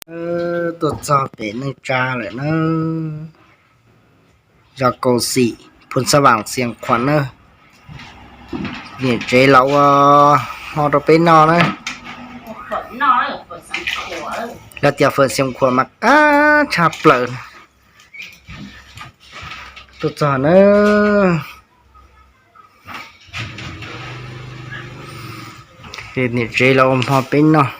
Tuaj txog pem neej tsa lawm na, zos Kaus Xim, Phoos Xab Vam, Xias Khuam na. Niam tsev los ua hmo rau peb noj na. Lawv tias fawm Xias Khuam mas qab tshaj plaws. Tuaj txog na, niam tsev los ua hmo peb noj.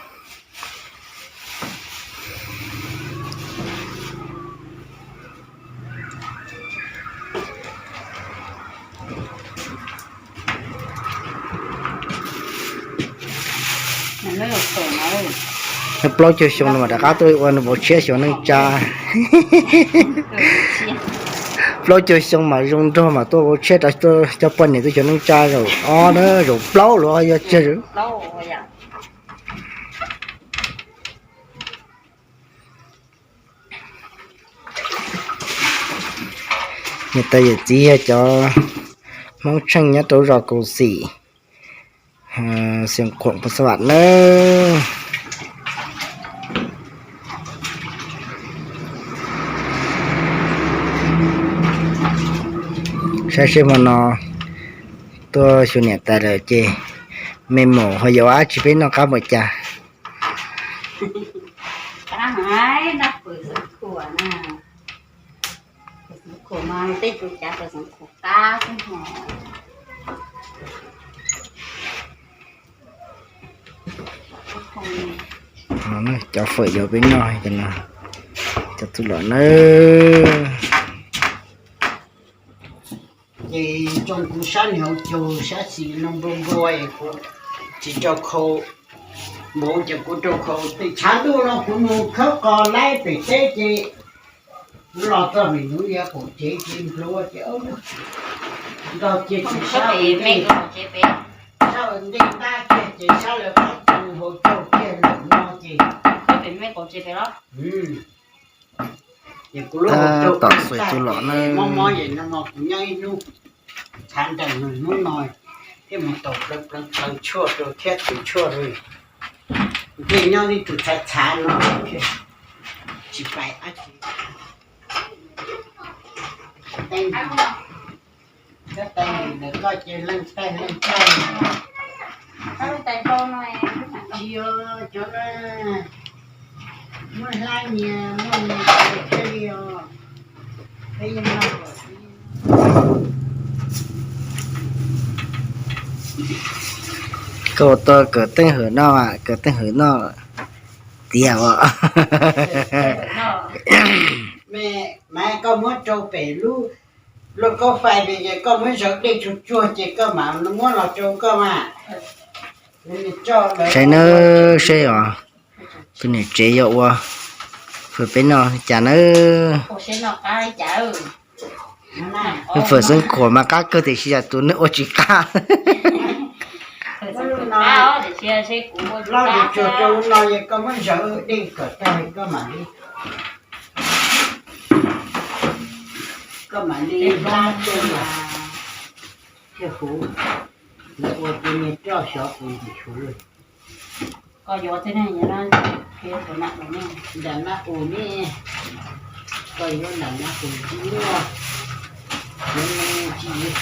Plaub caug xyoo no mas rov qab tuaj ua nws vauv tshiab xyuas neej tsa. Plaub caug xyoo mas zoo nraug mas tuaj vauv tshiab rau cov poj niam tuaj xyuas neej tsa zaum ob na, zaum plaub los yog tseg. Niam tais yawm txiv yog cov Hmoob Tsheej nyob rau zos Kaus Xim, Xias Khuam, Phoos Xab Vam nawb. Saib seb hmo no tuaj xyuas niam tais lawm ces me maum ho yuav ua dab tsi peb noj qab npaum cas. Cov fawm yuav peb noj, cov tub los nawb. Ces tsoo kuv sab niag hauv caug sab xis no nplua nplua es kuv tsis rau khau npaum ces kuv rau khau. Tej tshav ntuj no kuv mus khawb qos laib pem teb ces kuv los txog me nuv yuav qaum tsev ces nplua ces nrog cia tsis sab ua ntej, sab ua ntej ntab kiag ces sab lawv qab tsu hauv caug kiag lawm no ces. Ces kuv lub hauv caug tom xua tus los na, mob mob es no kuv nyob ib hnub txhav nrees, hnub no thiaj mus tau plaws plaws tshuaj rau thiab tus tshuaj rau. Ces nyob li tus txhav txhav no tsis pais dab tsi. Tab tais ntawm koj ces leej tag leej tag. Tsis yog cov muaj hlab nyias muaj nyias thiaj li os. Peb yeej noj kom tib. Koj ua tau kawm teej hawm noj, kawm teej hawm noj tiag os. Mas koj muab rau pem lub lauj kaub fais ces koj muab zawv dej tsuag tsuag ces koj mam muab los rau koj mas. Saib nawb, seb os, tus niam tsev yuav ua fawm peb noj li cas nawb. Fawm Xias Khuam mas qab kawg tiam sis yog tus neeg ua tsis qab. Los tsuag tsuag rau no es koj muab zawv dej kom tag koj mam li, koj mam li hlab rau mas thiaj huv. Lawv ua tus niag roj xyov puas ntxim huv. Koj yuav thiab ne, nram na qus ne, koj yuav nram na qus tsis muaj, yuav me tsis,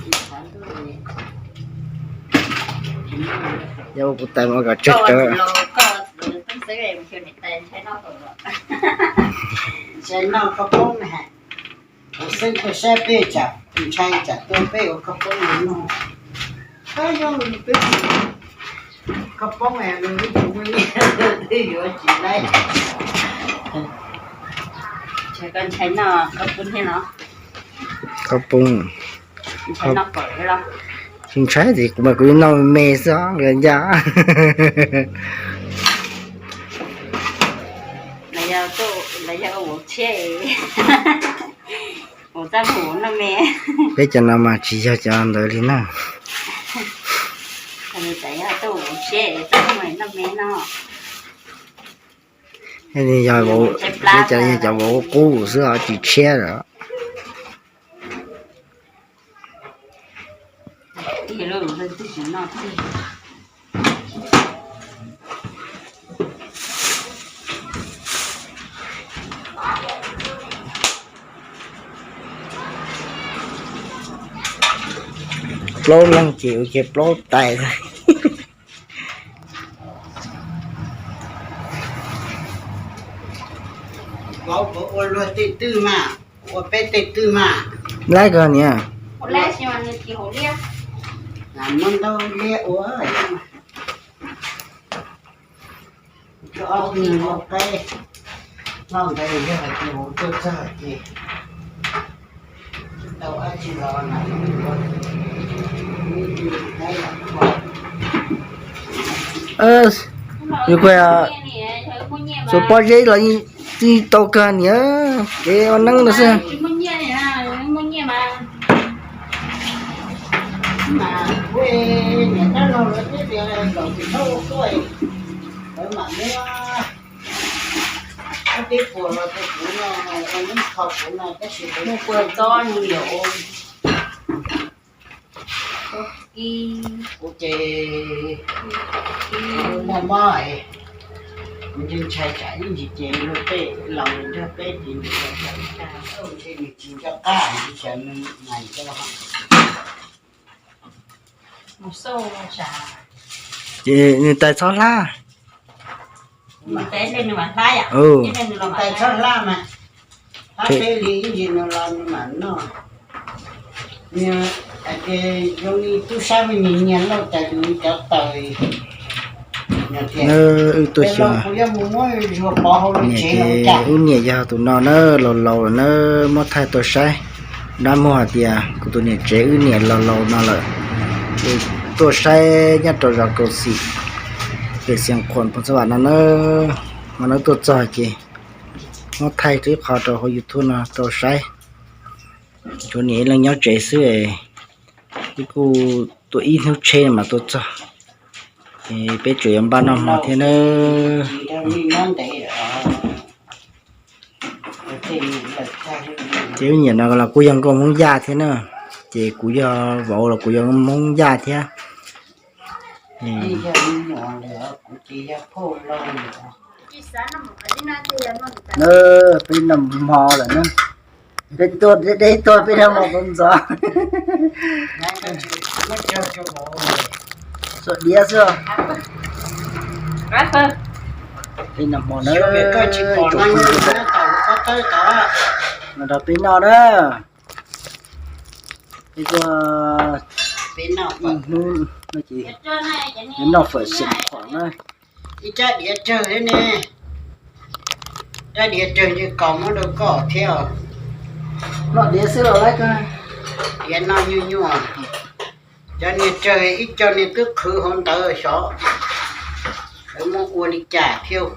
tsis xav ntuj li. Yog ua kuv tais mas kom tsawg rawv. Ntshai noj koj poob na, kuv xeeb koj saib peb tsam ntshai tsam tuaj peb ua koj poob li no. Koj yog peb koj poob es lawv twb tsis muaj nyiaj, twb yuav tsis laib. Koj ntshai noj koj poob thiab los? Koj poob. Ntshai noj pawm thiab los? Tsis ntshai ces kuv mas kuv noj me xwb os nkawd ncaj. Lawv yog ua vauv tshiab, vauv txaj muag noj me. Peb cov no mas tsis yog cov ntawd li na. Yog vauv tshiab txaj muag noj me no. Peb cov yog cov vauv qub xwb os, tsis tshiab lawm. Tiag lauj, leej twg tsis noj tiag. plaub leeg ces ua kiag plaub tais. Vauv puas ua luag tej twg mas, ua peb tej twg mas. Laib koj niam. Muab ntau liab ua. Ob tug nws ua qeb, noj ntawd yog hais tias vauv tuaj txog ces tau dab tsi los na. Yus kuj xuas pob zeb los yeej tau kawg niam, kev ua neeb no xwb. Mus puag txob nws liam ua txob kib. Kuv ces kuv muaj mob es kuv ntshai tsam ib ntsis ces luag tej laus nrog peb ces ntshai tsam ntshe nws tsis nco qab ntshe nws mas nco. Ces nws tais txhob hlab. Tais txhob hlab mas, hlab peb li ib ntsis nws los nws mam noj. Nws hais tias zoo li tub sab me nyias nyias lauj, cas yus cov taws. Wb tuaj xyuas, niam ces wb niam yog tus no na, laus laus lawm na, muab thaij tuaj saib. Dab muag hais tias kuv tus niam tsev wb niam laus laus no lawm, ces tuaj saib nyob rau zos Kaus Xim, pem Xiav Khuam Phoos Xas Vam no na, mas lawv tuaj txog ces muab thaij ib qho rau hauv YouTube no rau saib. Tsuas niam ib leeg nyob tsev xwb, twb kuj tuaj ib hnub tsheb mas tuaj txog, es peb tsuas yuav npaj noj hmo thiab na. Ces wb niam no los kuj yog nkauj Hmoob Yaj thiab na, ces kuv yog vauv los kuv yog Hmoob Yaj thiab. Na, peb noj hmo lawm na. Peb tuaj deb deb tuaj peb noj hmo tau ntxov. Xuas diav xwb. Peb noj hmo na, no rau peb noj na. Peb tuaj ib hnub no ces noj fawm Xiav Khuam na. Ib rab diav tsawg thiab ne, rab diav tsawg ntshe kos muab rau koj thiab os. Noj diav xwb los laib kawg. Diav no nyuaj nyuaj, cov niag tsawg ib co niag twb qhwv hauv ntawd xyov lawv muab ua li cas thiab.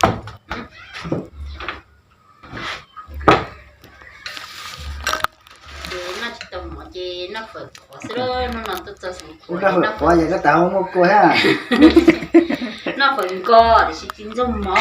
Noj tsis tau mov ces noj fawm qhuav xwb, hnub no tuaj txog Xeev Khuam noj fawm qhuav ces koj tas muaj kua thiab. Noj fawm nkos tiam sis tsis ntxuag mov.